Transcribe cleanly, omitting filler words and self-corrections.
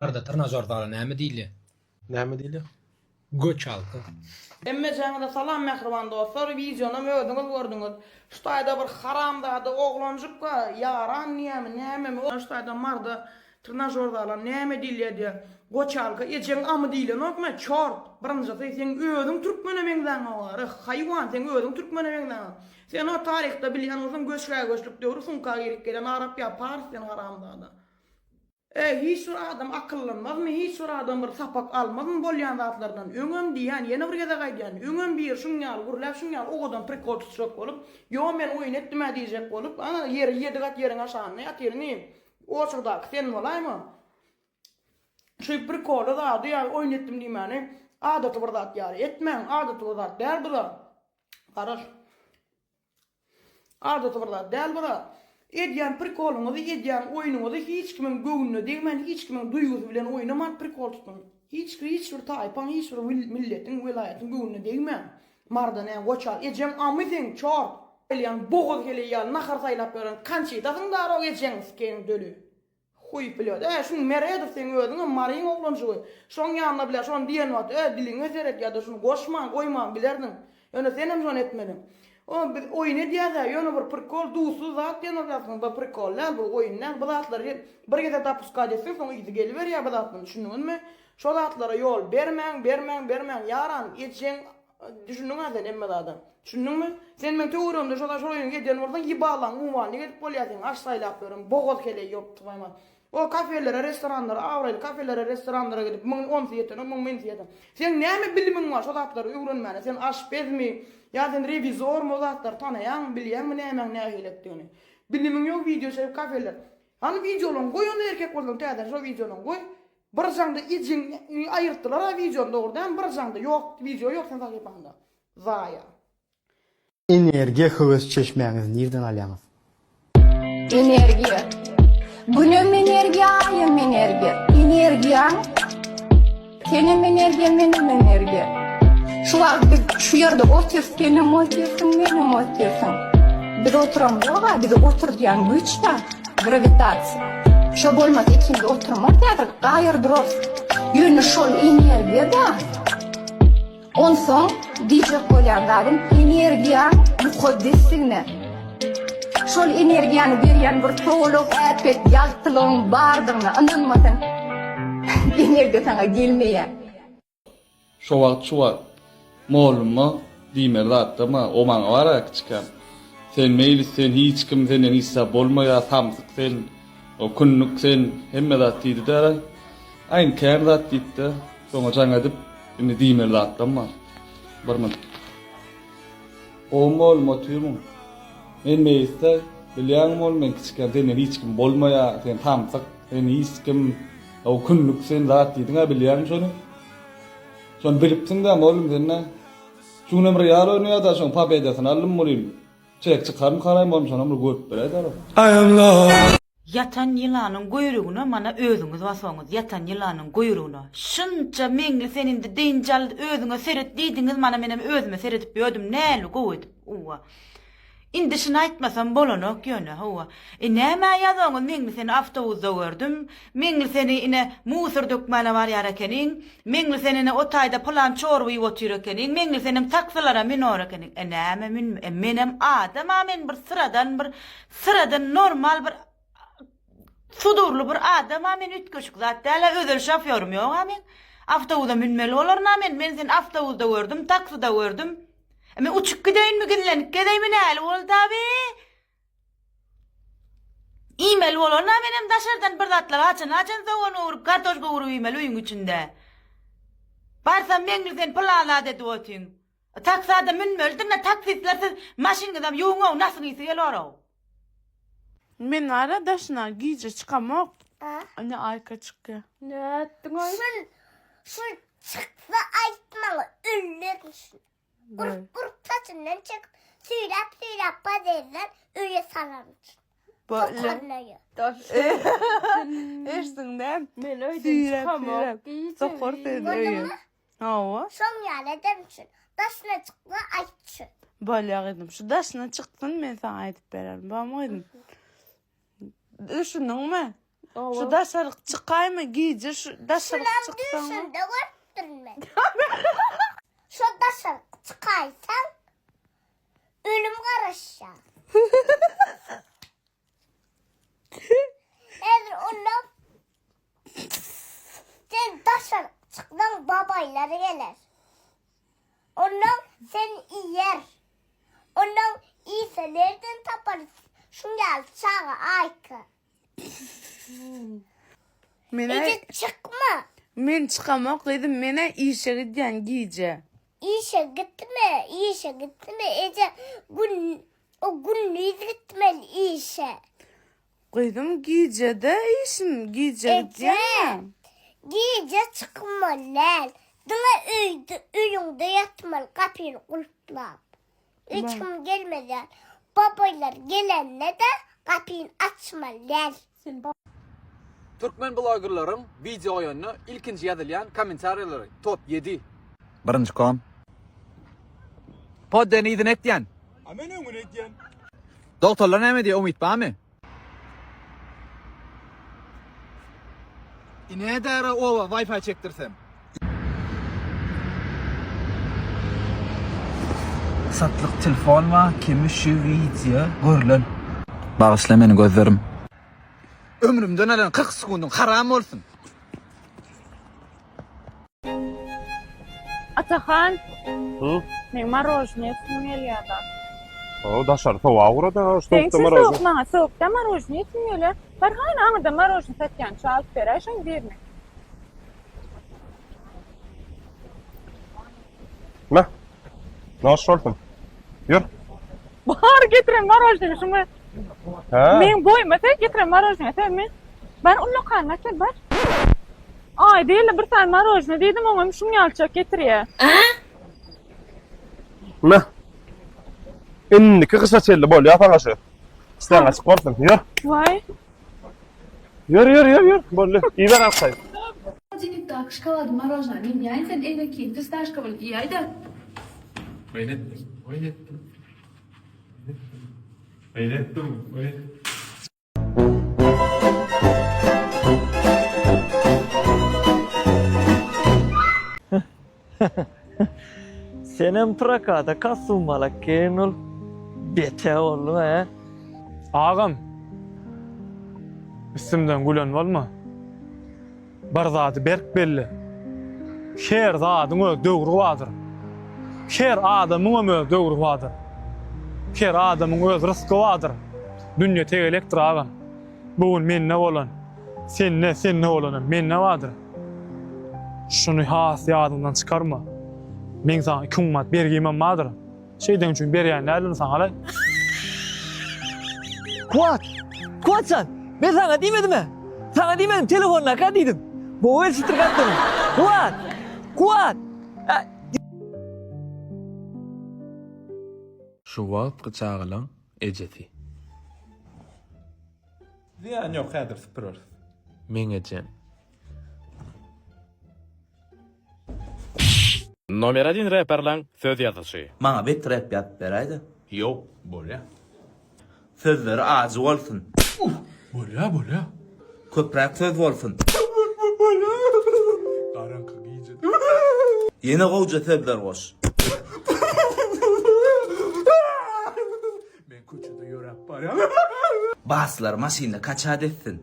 Maryda trnažor zala näme diýilýär? Näme diýilýär? Göçalka. Hemmejaňyza salam mähriban dostlar wideonam özüňiz gördüňiz şu taýda bir haramzada oglanjykka ýaran diýämi nämemi şu taýda marda trnažor zala näme diýilýä diýä goçalka ejeň amy diýilenokmy çort birinjisi seň özüň türkmene meňzäňok ary haýwan seň özüň türkmene meňzäňok sen o taryhda bilýän bolsaň göçgä-göçlük döwri sumka girip gelen arap ýa pars sen haramzada. Eý, hiç bir adam akyllanmazmy, hiç bir adam bir sapak almazmy bolýan zatlardan? Öňem diýýän, ýene bir gezek aýdýan, öňem biri şuň ýaly gürläp, şuň ýaly owadan prikol tutjak bolup, Ýo, men oýun etdim-ä diýjek bolup, ana, ýeri ýedi gat ýeriň aşagynda ýatyr inim. Oçurdaky sen bolaýma? Şu prikoly zady ýa oýun etdim diýmäni adaty bir zat ýaly etmäň, adaty bir zat däl bu zat. Garaş. Adaty bir zat däl bura. Edýän prikolyňyzy, edýän oýnuňyzy hiç kimiň göwnüne degmän, hiç kimiň duýgusy bilen oýnaman prikol tutuň. Hiç hiç bir taýpaň, hiç bir milletiň, welaýatyň göwnüne degmäň. Marda nä goçal, ejeň amy seň, çort! Gelýän bogaz heleý ýaly nahar saýlap ýören Konçitasyň darok ejeň skeň döli. Huý blýod. Ä, şuny Meredow seň özüňem Maryň oglanjygy. Şoň ýanyna bile şony diýen wagt, ä, diliňe seret ýa-da şuny goşman, goýman bilerdiň. Ýöne senem şony etmediň. O, biz oýun edýäs-ä, ýöne bir prikol, duzsuz zat diýen bolýarsyň. Bu prikol däl, bu oýun däl. Bu zatlary bir gezek dopuskat etseň, soň yzy geliberýär bu zatlaryň, düşündiňizmi? Şo zatlara ýol bermäň, bermäň, bermäň. Ýaran, ejeň Düşündiň-ä sen hemme zada. Düşündiňmi? Sen meň töweregimde şo şol oýuny edýän bolsaň, ýybalaň uwanyny edip bolýar seň, aş saýlap ýören, bogaz heleý ýok twaýma. O kafelere, restoranlara, abraýly kafelere, restoranlara gidip, müň onsy ýetenok, müň mensi ýeten. Seň näme bilimiň bar şo zatlary öwrenmäne? Sen aşpezmi ýa sen rewizormy o zatlary tanaýaňmy, bilýäňmi nämäň nähilekdigini? Bilimiň ýok wideo çekip kafeler. Hany wideolaryňy goý onda erkek bolsaň täze şo wideolaryňy goý. Bir jaňda ejeň aýyrtdylar a wideony dogry dälmi bir jaňda ýok wideo ýok seň sahypaňda zaýa. Energiýa höwes çeşmäňizi nirden alýaňyz? Energiýa. Günem energiýa, aýam energiýa. Energiýaň senem energiýa, menem energiýa. Şu wagt biz şu ýerde otyrys, senem otyrsyň, menem otyrsyň. Biz oturamzok-a, bizi oturdýan güýç bar. Grawitasiýa. Şo bolmasa ikimiz oturmarys häzir, gaýyr durarys. Ýöne şol energiýa-da. Onsoň diýjek bolýan zadym energiýaň mukaddesdigine. Şol energiýany berýän bir towluk äpet ýagtylygyň bardygyna ynanmasaň, energiýa saňa gelmeýär. Şo wagt şu wagt molluma diýmeli zatdama o maňa bara kiçikäm sen meýlis sen hiç kim senden hiç zat bolmaýa samsyk sen o kündük sen hemme zat diýdidä aýn kän zat diýipdä şoňa jaň edip indi diýmeli zatlam bar bir minut gowy mollum otyrmyň men meýlisde bilýäňmi mollum men kiçikäm senden hiç kim bolmaýa sen samsyk sen hiç kim o kündük sen zat diýdiňä bilýäňmi şony Şony bilipsiň-dä mollum sen-dä. Şu günem Real oýnaýar-da şoň pobedasyny aldym welin. Çek çykarmykaraý mollum şonam bir görüp beräý-dä. Ýatan ýylanyň guýrugyna mana özüňiz basoňyz ýatan ýylanyň guýrugyna şunça meňli sen indi dynç al özüňe seret diýdiňiz mana menem özüme seredip ýördüm näli gowy edip uwa Indi şuny aýtmasam bolanok ýöne, hawa. E nämä ýazoňyz Meňli seni awtobuzda gördüm, Meňli seni ine musor dökmäne barýar ekeniň, Meňli sen ine o taýda pylan çorba iýip otyr ekeniň, Meňli senem taksylara münor ekeniň. E näme münme, e menem adam-a men bir syradan bir syradan normal bir sudurly bir adam-a men üýtgeşik zat däl-ä özel şofýorym ýog-a meň. Awtobuza münmeli bolaryn-a men, men seni awtobuzda gördüm, taksyda gördüm. E men uçup gideýinmi, gizlenip gezeýinmi, näli boldy abi? Iýmeli bolaryn-a menem daşardan bir zatlar, haçan-haçan sogan gowrup, kartoşka gowrup iýmeli öýüň içinde. Barsam Meňli sen pylan zat edip otyň. Taksada münmelidir-de, taksistler siz maşynyňyzam ýuwuň-ow, nasyň ysy gelor-ow. Men bara daşyna gije çykamok. Ine Aýka çykýa. Nätdiň-aý? Şul, şul çyksa aýt maňa öllerin şuny. Urup urup saçyndan çekip süýräp süýräp podýezdden öýe salaryn. Sokaryn öýe. Eşdiň däl? Men öýden Süýräp çykamok süýräp gije. sokar seni öýe. Gördüňmi? Hawa. Şoň ýaly ederin şuny. Daşyna çyksa aýt şuny. Bolýa gyzym. Şu daşyna çyksyn men saňa aýdyp bererin. Barmy gyzym? Düşündiňmi? Şu daşaryk çykaýma gije şu daşaryk Şulam çyksaň. düýşümde görüpdirin men. Şo daşaryk çykaýsaň ölüm garaşýar. Häzir onda sen daşaryk çyksaň babaýlar geler. Ondan seni iýer. Ondan iýse nerden taparys şuň ýaly çaga Aýka. Menä Eje çykma. Men çykamok gyzym menä işe gidýän gije. Işe gitme, işe gitme eje gün o gündiz gitmeli işe. Gyzym gijede işim gije Eje gidýän. gije çykmaly däl. Diňe öýde öýüňde ýatmaly gapyny gulplap. Hiç kim gelmez ýaly. Babalar gelende-de gapyny açmaly däl. Türkmen blogerleriň wideo goýanda ilkinji ýazylýan kommentariýalary top ýedi. Birinji kom. Podden yzyny etýän. A men öňüni etýän. Dogtorlar näme diýýär umyt barmy? Ine dara oba wifi çekdirsem. Satlyk telefon bar kimi şu wideo görülen. Bagyşla meni gözlerim. Ömrümden alan 40 sekundyň haram bolsun. Atahan. Meň marojnyý etim gelýär-de. O daşary sowa ugrady ha, şu Seň sowukda üçin marojnyý. sowuk maňa sowukda marojnyý etim gelýär. Bar hany aňyrda marojnyý satýança alyp beräý şoň birini. Meh. Noş bolsun. Ýör. Bar getiren marojnyý şuňa. Hä? Meň boýuma sen getiren marojnyý sen men. Bar ullakan getir bar. Aý diýeli bir sany marojnyý diýdim oňam şuň ýalyçak getirýär. Meh. Indiki gyşa çenli bolýar saňa şu. Işleň açyk bolsun. Ýör. Waý. Ýör, ýör, ýör, ýör. Boldy. Iber alkaý. Холодильnikdäki şokolady marojna men iýäýin sen eňekiň fistaşka bolup iýäýdä. Oýun etdim, oýun etdim. Oýun etdim, oýun. Senem prokata kostum alak geýin ol. Beter bolduň hä. Agam. Üstümden gülen bolma. Bir zady berk belle. Her zadyň öz döwri bardyr. Her adamyňam öz döwri bardyr. Her adamyň öz rysky bardyr. Dünýe tegelekdir agam. Bu gün mende bolan, sende, sende bolanam mende bardyr. Şuny has ýadyňdan çykarma. Meň saňa 2000 manat bergimem bardyr. Şeýdeň üçin berýän däldim saňa-laý. Kuwat! Kuwatjan! Men saňa diýmedimä? Saňa diýmedim, telefondaka diýdim. Gowy eşitdirip atdyň. Kuwat! Kuwat! Şu wagtky çagalaň ejesi. Zyýany ýok häzir süpüreris. Meň ejem. Nomer odin reperleň söz ýazyşy. Maňa bet rap ýazyp beräýdä. Ýok, bolýa. Sözleri ajy bolsun. Bolýa, bolýa. Köpräk söz bolsun. Bolýa. Garaňky gije. Ýene gowja sözler goş. Men köçede ýöräp barýan. Baslar maşynda kaçat etsin.